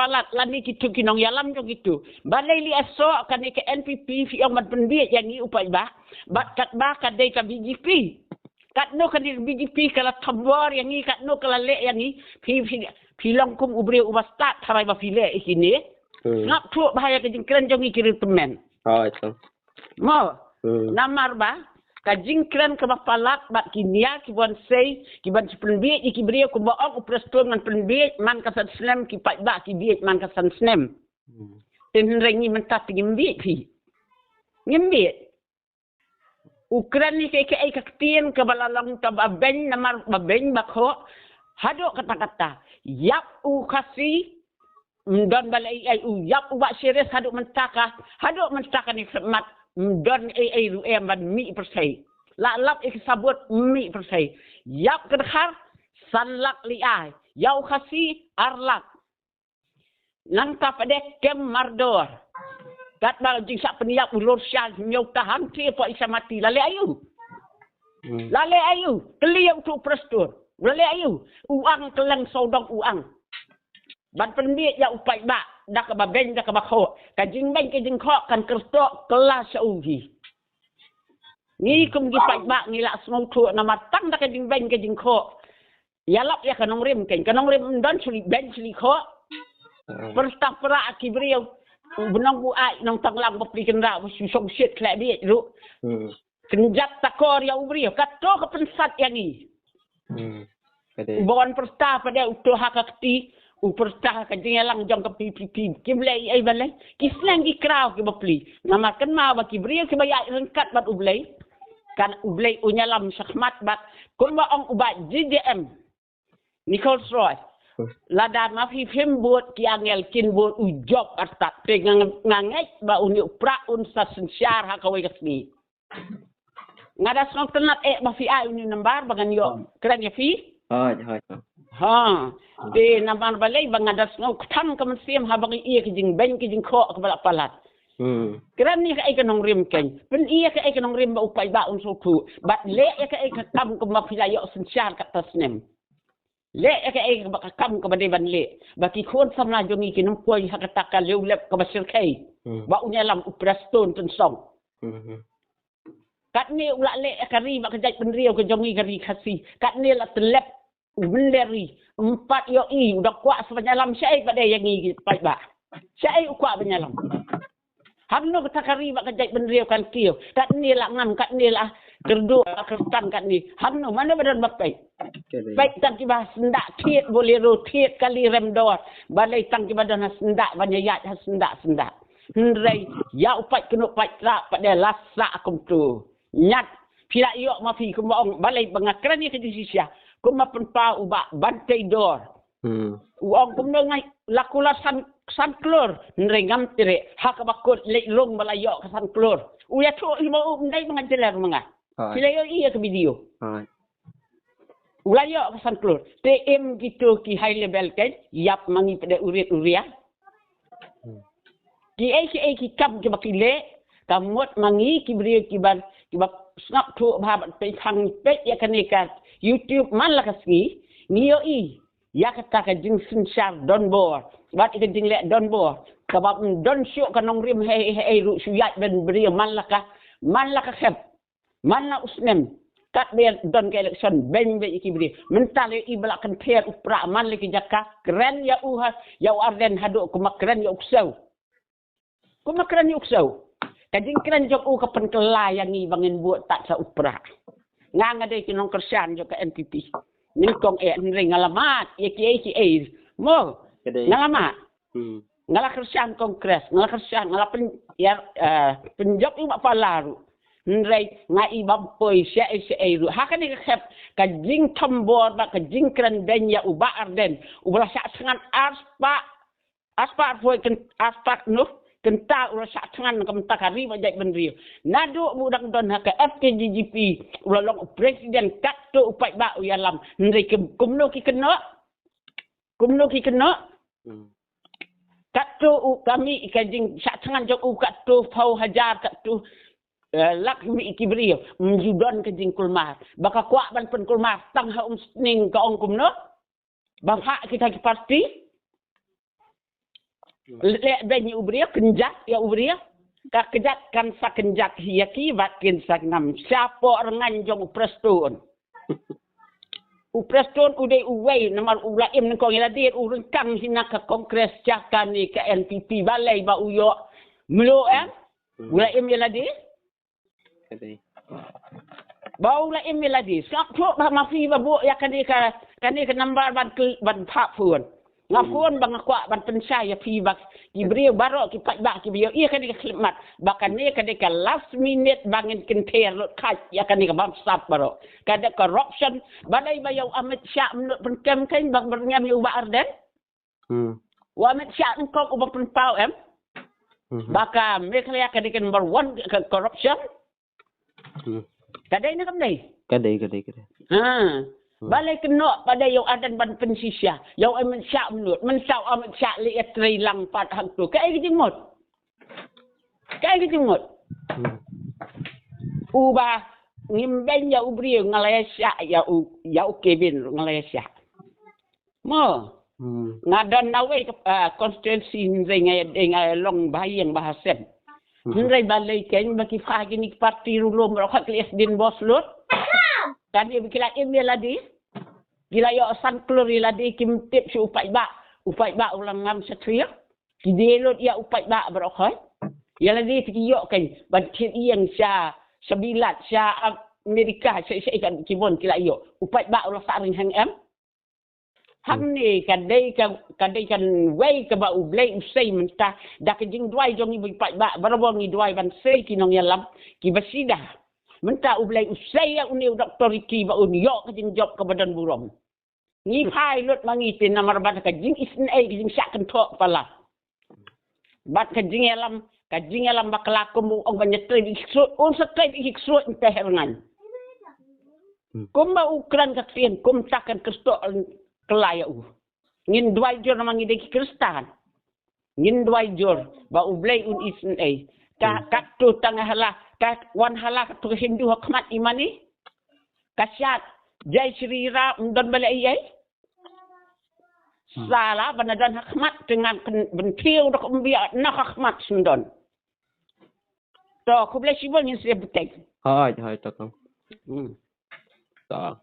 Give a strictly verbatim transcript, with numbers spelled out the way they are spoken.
palat lane kitu ki nongïalam jong kitu. Balei lei aso kane ka N P P phi ong ban pynbiej ïa ngi u paidbah. Bad katba ka dei ka B J P. Katno kane ka B J P ka la thombor ïa ngi, katno ka la leh ïa ngi. Phi phi phi long kum u briew uba stad tharai ba phi leh ïa kine. Hmm. Sngap thuh bha ïa ka jingkren jong ngi ki riewtymmen. Hooid. Mo. Hmm. Namar ba ka jingkren kaba palat bad ki nia ki ban sei ki ban pynbiej ïa ki briew kumba ong u Prestone ngan pynbiej man ka san snem, ki paidbah ki biej man ka san snem. Hmm. Te hynrei ngi mynta te ngim biej phi. Ngim biej. U kren ïa kaei kaei ka ktien kaba la long kaba beiñ namar ba beiñ ba khoh. Haduh katta katta. Ïap u Khasi. Ym don balei ei u ïap u Bah Sharif haduh mynta ka, haduh mynta kane khyrmat. Ym don ei ei ruh em ban mih pyrthei. La lap ïa ki sabut mih pyrthei. Ïap ka dkhar san lak lei ai. Ïa u Khasi ar lak. Nangta pat de kem mardor. Katba jingshah pynïap u Lorshah hynñiew ta hangtei poi Isamati la leh aïu. Hmm. La leh aïu. Kylli ïa utu u Prestone. La leh aïu. U ang kylleng sawdong u ang. Ban pynbiej ïa u paidbah da kaba beiñ da kaba khoh. Ka jingbeiñ ka jingkhoh kan kyrtoh kylla sha u hi. Ngi kum ki paidbah ngi la sngewthuh namar tang da ka jingbeiñ ka jingkhoh. Ïalap ïa ka nongrim kein, ka nongrim ym don shuh lei beiñ shuh lei khoh. Hmm. Pyrta pra ki briew. U bnong bu ai nongtang lang bapli kynda ba shu shong shit khleh biej ruh. Hmm. Kynjat takor ïa u briew. Kato ka pynsat ïa ngi. Hmm. Ka dei. U ba wan pyrta pat de uto ha ka kti. U pyrta ha ka jingïalang jong ka P P P. Ki blei ei balei. Ki sneng ki kraw ki bapli. Namar kynmaw ba ki briew kiba ïaid ryngkat bad u Blei. Kan u Blei un ïalam shakhmat bad kumba ong u Bah J J M. Nichols Roy. Hmm. Lada ma phi phim bud ki angel kin bud u Job artat. Te nga, nga ngeit ba une u Prah un sa synshar ha kawei ka sngi. Nga da sngewtynnat eh ba phi ai une u nambar ba ngan ïoh. Hmm. Kren ïa phi. Hooid, hooid. Ha. Hmm. Te namar balei ba nga da sngewkthang ka mynsiem haba nga ïohi ka jingbeiñ ka jingkhoh kaba la palat. Hmm. Kren ïa kaei ka nongrim kein. Pyn-i ïa kaei ka nongrim ba u paidbah un sngewthuh. Bad leh ïa kaei ka kam kumba phi la ïoh synshar kata snem. Leh ïa kaei kaba ka kam kaba dei ban leh. Ba ki khun samla jong ngi kin ym poi ha kata ka leu lep kaba shyrkhei. Hmm. Ba un ïalam u Prestone Tynsong. Hmm. Katne u la leh ïa ka ri bad ka jaitbynriew ka jong ngi ka ri Khasi. Katne la tyllep u mynder ri. Ym pat ïohi u da kwah sa ban ïalam shaei pat de ïa ngi ki paidbah. Shaei u kwah ban ïalam. Hangno kata ka ri bad ka jaitbynriew kan kiew. Katne la ngam, katne la kyrduh, la kyrtan katne. Hangno, mano ba don ba peit. Ka dei. Peit tang kiba syndah thied Bolero, thied kali rem dor. Balei tang kiba don ha syndah ban ïaid ha syndah syndah. Hynrei ïa u paid kynnoh paid trah pat de la sah kumto. Ñiat phi la ïoh ma phi kumba ong balei ba nga kren ïa ka jingshisha. Kumba pynpaw u Bah Banteidor. Hmm. U ong kumno ngai la kular san, san klur. Hynrei ngam treh ha kaba kut leit rung ba la ïoh ka san klur. U ïathuh hi ma u, ym dei ma nga jylliew ma nga. Hai. Phi la ïohi ïa ka video. Hai. U la ïoh ka san klur. Te em kito ki high level kein ïap ma ngi pat de u rit u riang. Hmm. Kiei kiei ki kam kiba ki leh ka mut ma ngi ki briew kiba, kiba sngap thuh bha bad peit hangno peit ïa kane ka YouTube man la ka sngi ngi ïohi ïa kata ka jingsynshar donbor bad ïa ka jingleh donbor kaba ym don shuh ka nongrim haei haei ruh shu ïaid ban briew man la ka, man la ka khep. Man la u snem katba don ka election beiñ beiñ ïa ki briew. Mynta lei i ba la kynther u Prah man la ki jaka kren ïa u ha, ïa u Ardent haduh kumba kren ïa u Ksew. Kumba kren ïa u Ksew. Ka jingkren jong u ka pynkylla ïa ngi ba ngin bud tad sa u Prah. Nga nga dei ki nongkyrshan jong ka N P P. Nyngkong eh hynrei nga la mad ïa kiei kiei. Mo. Ka dei. Nga la mad. Hmm. Nga la kyrshan Congress, nga la kyrshan, nga la pyn, ïa, eh, pynjop ïa u Bah Pala ruh. Hynrei nga i bym poi shaei shaei ruh. Ha kane ka khep ka jingthombor bad ka jingkren beiñ ïa u Bah Ardent. U ba la shah thngan arspah, arspah arphew, kyn, arspah noh kynta u la shah thngan na ka bynta ka ri bad jaitbynriew. Naduh ba u dang don ha ka F K J G P u la long u president katto u paidbah u ïalam. Hynrei kum, kumno ki kynnoh? Kumno ki kynnoh? Hmm. Katto u kmie ka jingshah thngan jong u katto phew hajar katto, eh, lak mih ki briew. Ym ju don ka jingkulmar. Ba ka kwah ban pynkulmar tang ha umsning ka ong kumno? Ba phah kita ki parti. Leh beiñ ïa u briew, kynjat ïa u briew. Ka kjat kan sa kynjat hi ïa ki, bad kin sa ngam sha por ngan jong u Prestone. U Prestone u dei uwei namar u la im nyngkong ïa lade, u ryngkang hi na ka Congress, sha kane ka N P P, balei ba u ïoh mluh em. U la im ïa lade. Ba u la im ïa lade. Sngap thuh ba ma phi ba buh ïa kane ka, kane ka number ban kl-, ban phah phone. Nga phone ba nga kwah ban pynshai ïa phi ba ki briew baroh ki paidbah ki briew ïa kane ka khyllipmat. Ba kane ka dei ka last minute ba ngin kynther lut kheit ïa kane ka bamsap baroh. Ka dei corruption. Balei ba ïa u Amit Shah mynta pynkem kein ba byrngem ïa u Bah Ardent. Hmm. Wa Amit Shah nyngkong uba pynpaw em. Hmm. Ba ka Meghalaya ka dei ka number one ka corruption. Hmm. Ka dei ne kam dei? Ka dei, ka dei, ka dei. Ha. Hmm. Balei kynnoh ba dei ïa u Ardent ban pynshisha. Ïa u Amit Shah mynta. Mynta u Amit Shah leh ïa trei lang pat hangto. Kaei ka jingmut? Kaei ka jingmut? Hmm. Uba ngim beiñ ïa u briew nga la ïa shah ïa u, ïa u Kevin nga la ïa shah. Mo. Hmm. Nga don na wei ka, ah, constituency hynrei nga ïa, nga ïa long ba ïeng ba hasem. Hmm. Hynrei balei kein ba ki pha kine ki party ruh lum baroh ka kli sdin bos lut. Kane ba ki la im ïa lade. Ki la ïoh san klur ïa lade kim tip shuh u paidbah. U paidbah u la ngam shatria. Ki dei lut ïa u paidbah baroh khoit. Ïa lade te ki ïoh kein ban thied ïeng sha, sha Bilat, sha Amerika, sha, sha, sha ki bun ki la ïoh. U paidbah u la sah ring heng em. Hangne ka dei ka, ka dei ka wei kaba U Blei u sei mynta da ka jingduwai jong ngi ba u paidbah, barabor ngi duwai ban sei ki nongïalam kiba sida. Mynta U Blei u sei ïa une u Doktor Ricky ba un ïoh ka jingjop kaba don burom. Ngi phai lut ma ngi te namar ba ka jingisynei ka jingshah kynthoh pala. Bad ka jingïalam, ka jingïalam bakla kum u ong ban ïatrei bad ki ksuid, un sa trei bad ki ksuid mynta ha rngan. Hmm. Kumba u kren ka ktien, kumta kan Kristo kylla ïa u. Ngin duwai jur namar ngi dei ki Khristan. Ngin duwai jur ba U Blei un isynei. Ka, hmm, katto tang hala, ka wan hala katto ka Hindu ha khmat i mane. Ka shad Jai Shri Ram, ym don ba leh ei ei. Hmm. Sa lah ban don ha khmat te ngan kyn-, ban kiew da ka umbiah na ka khmat shen don. To, khublei shibun, ngin sa ïa bteng. Hooid, hooid, to kong. Hmm. To.